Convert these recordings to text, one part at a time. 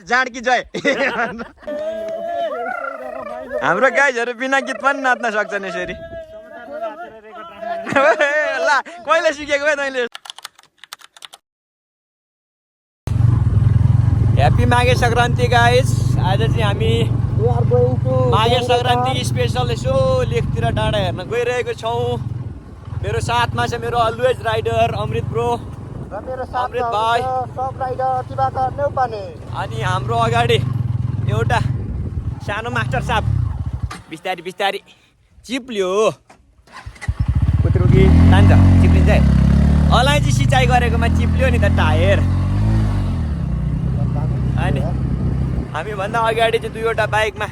जाड कि जय हाम्रो गाइजहरू बिना गीत पनि नाच्न सक्छन् यसरी ल कहिले सिकेको है तैँले ह्याप्पी माघे सङ्क्रान्ति गाइज आज चाहिँ हामी माघे सङ्क्रान्ति स्पेसल यसो लेकतिर डाँडा हेर्न गइरहेको छौँ मेरो साथमा छ मेरो अलवेज राइडर अमृत ब्रो अमृत भाइ अनि हाम्रो अगाडि एउटा सानो मास्टर साहब बिस्तारी बिस्तारी चिप्ल्यो कुत्रुकी तान्छ चिप्लिन्छ है अलैँची सिँचाइ गरेकोमा चिप्ल्यो नि त टायर अनि हामीभन्दा अगाडि चाहिँ दुईवटा बाइकमा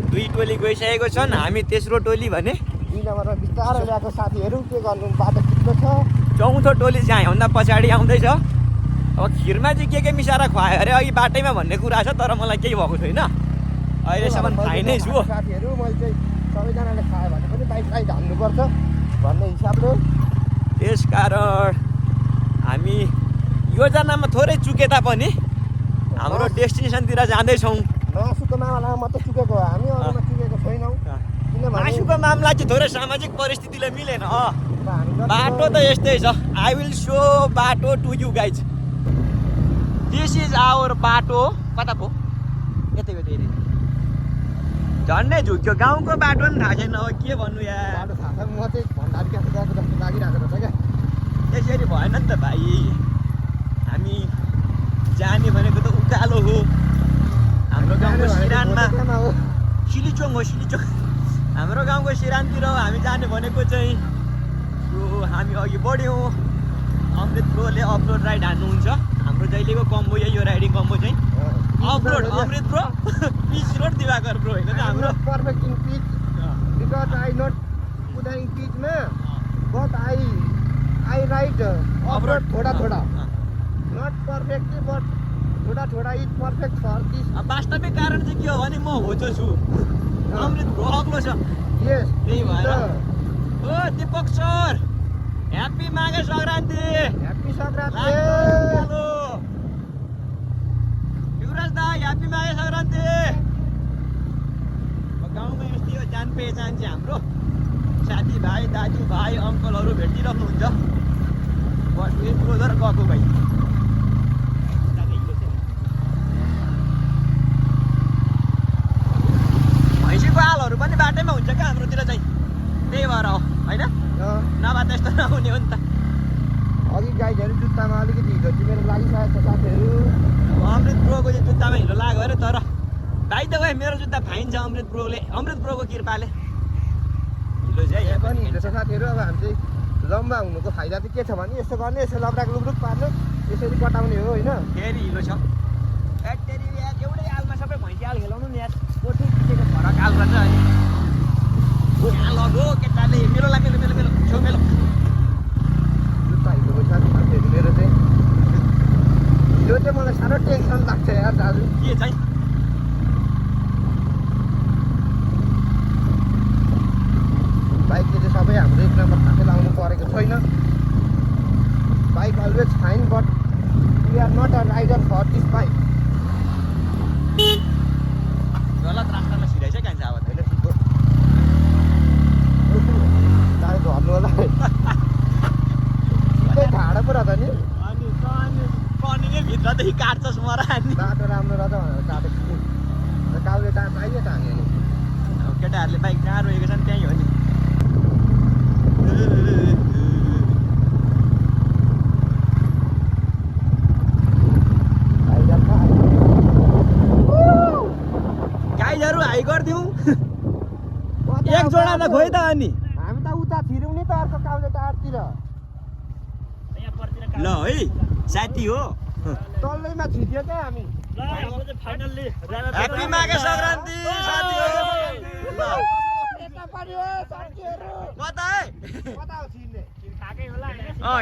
दुई टोली गइसकेको छन् हामी तेस्रो टोली भने साथीहरू के गर्नु बाटो चिप्लो छ चौथो टोली चाहिँ हामीभन्दा पछाडि आउँदैछ अब खिरमा चाहिँ के मिसाएर खुवायो अरे अघि बाटैमा भन्ने कुरा छ तर मलाई केही भएको छैन अहिलेसम्म थाहै नै छु साथीहरू मैले चाहिँ सबैजनाले खायो भने पनि बाइकलाई धान्नुपर्छ भन्ने हिसाबले त्यस कारण हामी योजनामा थोरै चुके तापनि हाम्रो डेस्टिनेसनतिर जाँदैछौँ मासुको मामलामा मात्रै चुकेको हो हामी अरूमा चुकेको छैनौँ मासुको मामला चाहिँ थोरै सामाजिक परिस्थितिले मिलेन बाटो त यस्तै छ आई विल सो बाटो to you guys this is our बाटो कता पो यतै हो धेरै झन्डै झुक्यो गाउँको बाटो पनि थाहा छैन हो के भन्नु यार म चाहिँ भण्डारी क्याफे गएको जस्तो लागिरहेको छ क्या त्यसरी भएन नि त भाइ हामी जाने भनेको त उकालो हो हाम्रो गाउँको सिरानमा सिलिचोङ हो सिलिचोङ हाम्रो गाउँको सिरानतिर हामी जाने भनेको चाहिँ यो हामी अघि बढ्यौँ अमृत प्रोले अपलोड राइड हान्नुहुन्छ हाम्रो जहिलेको कम्बो यही हो राइडिङ कम्बो चाहिँ upload Amrit pro pitch road Diwakar pro होइन हाम्रो perfect in pitch because I not put in पिचमा बट आई राइड अपलोड थोडा थोडा नट पर्फेक्टली बट थोडा थोडा इज पर्फेक्ट फर दिस वास्तविक कारण चाहिँ के हो भने म होचो छु अमृत प्रो अग्लो छ यस त्यही भएर ओ Deepak sir happy Maghe Sankranti happy Sankranti Yuvraj दाइ ह्याप्पी माघे सङ्क्रान्ति गाउँमा यस्तै हो जान पहिचान चाहिँ हाम्रो साथीभाइ दाजुभाइ अङ्कलहरू भेटिरहनुहुन्छ बस एक रोजर गएको भाइ भैँसीको हालहरू पनि बाटैमा हुन्छ क्या हाम्रोतिर चाहिँ त्यही भएर हो होइन नभए त्यस्तो नहुने हो नि त अघि गाइडहरू जुत्तामा अलिकति हिलो टिपेर लागिसकेको छ साथीहरू अमृत प्रोको चाहिँ जुत्तामा हिलो लाग्यो अरे तर भाइ त भाइ मेरो जुत्ता फाइन छ अमृत प्रोको कृपाले हिलो चाहिँ पनि हिलो छ साथीहरू अब हामी चाहिँ लम्बा हुनुको फाइदा चाहिँ के छ भने यसो गर्ने यसो लब्राक लुब्रुक पार्नु यसरी कटाउने हो होइन फेरि हिलो छ एउटै हालमा सबै भैँसी हाल खेलाउनु नि यार कोठी पिछेको फरक हाल रहेछ अनि यहाँ लगो केटाले मेरो छेउ मेरो जुत्ता हिलोको साथीहरू मेरो चाहिँ यो चाहिँ मलाई साह्रो टेन्सन लाग्छ यार दाजु के चाहिँ बाइकले चाहिँ सबै हाम्रो एक नम्बर थाहा लाउनु परेको छैन bike always fine but we are not a rider for this bike गलत रास्तामा छिराइछ कान्छ अब होइन ठिक हो गाडी झर्नु होला ठिकै ठाडो पो रहेछ नि अनि कनिङै भित्रदेखि काट्छस् मरा नि बाटो राम्रो रहेछ भनेर काटेको काउले पाइयो त हामी अब केटाहरूले बाइक जहाँ रोकेको छ नि त्यहीँ हो नि गाइजहरू हाई गरिदिउँ एक जोडा त खोइ त अनि हामी त उता छिर्यौँ नि त अर्को काउले टारतिर ल है साथी हो तल्लैमा छिर्यो क्या हामी ह्याप्पी माघे सङ्क्रान्ति साथीहरू कता है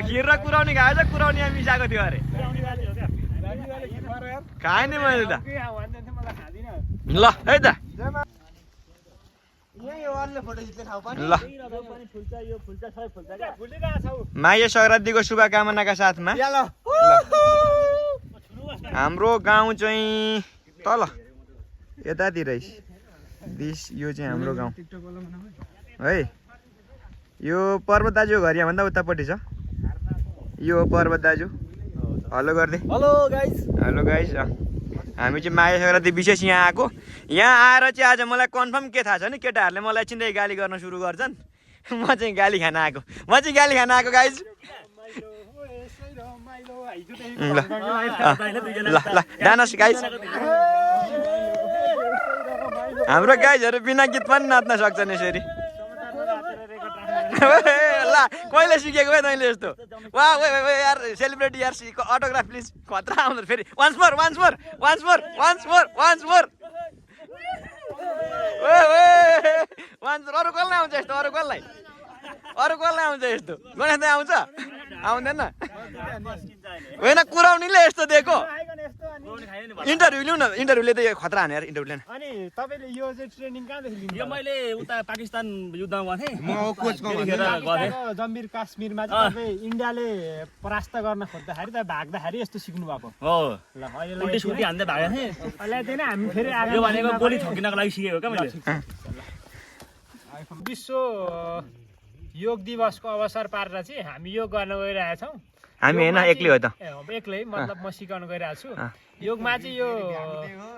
खिर र कुराउनी खाएछ कुराउनी यहाँ मिसाएको थियो अरे खाएँ नि मैले त ल है त ल माघे सङ्क्रान्तिको शुभकामनाका साथमा हाम्रो गाउँ चाहिँ तल यतातिर दिस यो चाहिँ हाम्रो गाउँ है यो पर्वत दाजु घर यहाँभन्दा उतापट्टि छ यो पर्वत दाजु हेलो गर्दै हेलो गाइस हामी चाहिँ माया सङ्क्रान्ति विशेष यहाँ आएको यहाँ आएर चाहिँ आज मलाई कन्फर्म के थाहा छ नि केटाहरूले मलाई चिन्दै गाली गर्न सुरु गर्छन् म चाहिँ गाली खान आएको गाइस ल डान्स गाइस हाम्रो गाइजहरू बिना गीत पनि नाच्न सक्छन् यसरी ल कहिले सिकेको है तैँले यस्तो वा यार सेलिब्रेटी यार अटोग्राफ प्लिज खतरा आउँदो फेरि वान्स मोर अरू कसलाई आउँछ यस्तो अरू कसलाई आउँछ यस्तो गणेश दाइ आउँछ आउँदैन होइन कुराउनीले यस्तो दिएको इन्टरभ्यू लिउँ न इन्टरभ्यूले त यो खतरा हाने यार इन्टरभ्यू लिएन अनि तपाईले यो चाहिँ ट्रेनिङ कहाँदेखि लिनु यो मैले उता पाकिस्तान युद्धमा गएको थिएँ म कोचमा जम्बिर काश्मीरमा चाहिँ तपाईँ इन्डियाले परास्त गर्न खोज्दाखेरि त भाग्दाखेरि यस्तो सिक्नु भएको हो ल अहिले उल्टी सुल्टी हान्दै भागेको थिएँ अहिले चाहिँ हामी फेरि यो भनेको गोली ठोकिनको लागि सिकेको क्या मैले विश्व योग दिवसको अवसर पारेर चाहिँ हामी योग गर्न गइरहेछौँ हामी होइन एक्लै हो त एक्लै मतलब म सिकाउन गइरहेको छु योगमा चाहिँ यो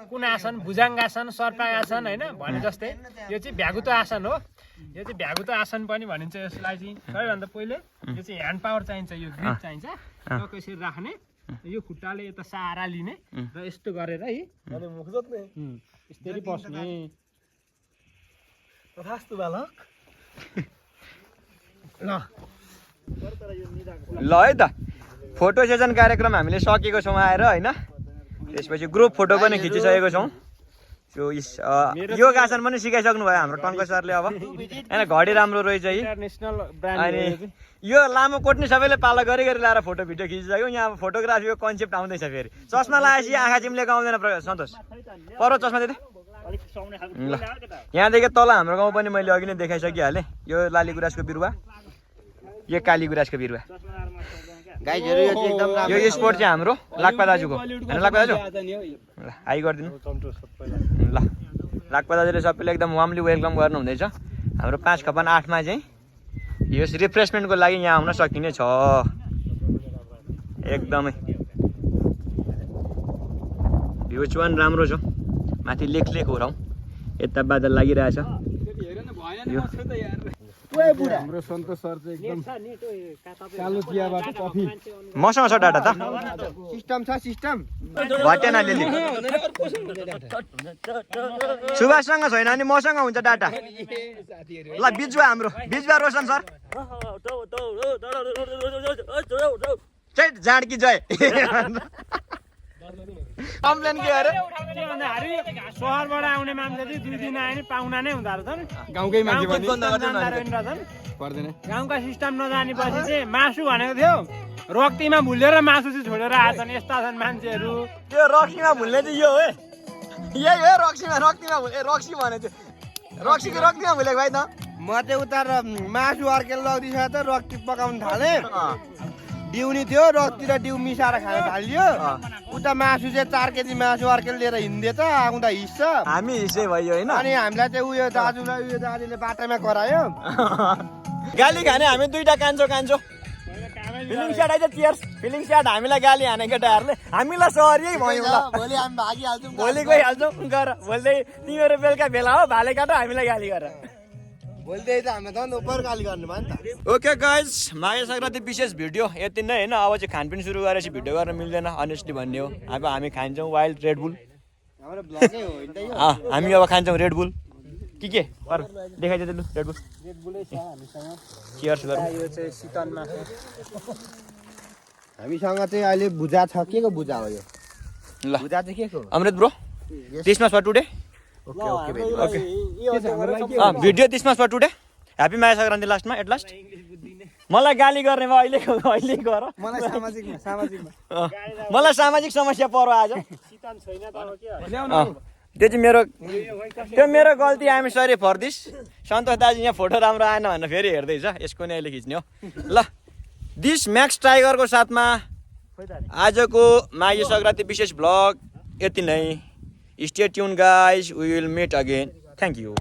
कुन आसन भुजङ्गासन सर्पासन होइन भने जस्तै यो चाहिँ भ्यागुतो आसन हो यो चाहिँ भ्यागुतो आसन पनि भनिन्छ यसलाई चाहिँ सबैभन्दा पहिले यो चाहिँ ह्यान्ड पावर चाहिन्छ यो ग्रिप चाहिन्छ टक्क यसरी राख्ने यो खुट्टाले यता सहारा लिने र यस्तो गरेर है मुख जोत्ने यसरी बस्ने तथास्तु बालक ल है त फोटो सेसन कार्यक्रम हामीले सकेको छौँ आएर होइन त्यसपछि ग्रुप फोटो पनि खिचिसकेको छौँ योग आसन पनि सिकाइसक्नु भयो हाम्रो टङ्क सरले अब होइन घडी राम्रो रहेछ है अनि यो लामो कोट नि सबैले पालो गरी लाएर फोटो भिडियो खिचिसक्यो यहाँ अब फोटोग्राफीको कन्सेप्ट आउँदैछ फेरि चस्मा लगाएपछि आँखा चिम्लेको आउँदैन सन्तोष पर चस्मा दिँदै ल यहाँदेखि तल हाम्रो गाउँ पनि मैले अघि नै देखाइसकिहालेँ यो लाली गुराँसको बिरुवा यो काली गुराँसको बिरुवा यो स्पोर्ट चाहिँ हाम्रो लाक्पा दाजुको होइन लाक्पा दाजु ल हाई गरिदिनु ल लाक्पा दाजुले सबैले एकदम वार्मली वेलकम गर्नु हुँदैछ हाम्रो 5 खपन 8 मा चाहिँ यस रिफ्रेसमेन्टको लागि यहाँ आउन सकिने छ एकदमै भ्यू पनि राम्रो छ माथि लेख ओराउँ यता बादल लागिरहेछ हाम्रो सन्तोष सर चाहिँ एकदम कालो चियाबाट कफी मसँग छ डाटा त सिस्टम भटेन अलिअलि सुभाषसँग छैन अनि मसँग हुन्छ डाटा ल बिजुवा हाम्रो बिजुवा रोशन सर चैट जाँड कि जय कम्प्लेन के अरे सहरबाट आउने मान्छे चाहिँ 2 दिन आए नि पाहुना नै हुँदो रहेछ गाउँकै मान्छे पर्दैन गाउँका सिस्टम नजानेपछि चाहिँ मासु भनेको थियो रक्तीमा भुलेर मासु चाहिँ छोडेर आछन् यस्ता छन् मान्छेहरू त्यो रक्सीमा भुल्ने चाहिँ यो है यही हो रक्सीमा भुले रक्सी भने चाहिँ रक्सीमा भुलेको भाइ त म चाहिँ उता मासु अर्केल लगिदिन्छ त रक्ती पकाउन थाले दिउनी थियो रक्ती र दिउ मिसाएर खान थालियो उता मासु चाहिँ 4 केजी मासु अर्केल लिएर हिँड्दै त आउँदा हिस्छ हामी हिस्सै भयो होइन अनि हामीलाई चाहिँ उयो दाजुलाई उयो दाजुले बाटोमा करायो गाली खाने हामी दुईटा कान्छो फिलिङ स्याट आइज टियर्स फिलिङ स्याट हामीलाई गाली हाने केटाहरूले हामीलाई सहरी भयो ल भोलि हामी भागिहाल्छौँ भोलि गइहाल्छौँ गर भोलि तिमीहरू बेलुका भेला हो भाले काट हामीलाई गाली गर भोलि त हामीलाई झन् उपर गाली गर्नु भयो नि त ओके गाइज माघे सङ्क्रान्ति विशेष भिडियो यति नै होइन अब चाहिँ खानपिन सुरु गरेपछि भिडियो गर्न मिल्दैन अनेस्टली भन्ने हो अब हामी खान्छौँ वाइल्ड रेडबुल हाम्रो ब्लगै हो नि त यो हामी अब खान्छौँ रेडबुल के पर देखाइदिए लु रेडबुल रेडबुलै छ हामीसँग चियर्स गरौँ यो चाहिँ सितन मासु हामीसँग चाहिँ अहिले भुजा छ के को भुजा हो यो ल भुजा चाहिँ के को Amrit bro Christmas for today okay video Christmas for today happy Maghe Sankranti लास्टमा एट लास्ट मलाई गाली गर्ने भयो अहिले गर मलाई सामाजिक समस्या पर आज त्यो चाहिँ मेरो गल्ती आइएम सरी फर दिस सन्तोष दाजु यहाँ फोटो राम्रो आएन भनेर फेरि हेर्दैछ यसको नै अहिले खिच्ने हो ल दिस म्याक्स टाइगरको साथमा आजको माघे सङ्क्रान्ति विशेष भ्लग यति नै Stay tuned guys, we will meet again. Thank you.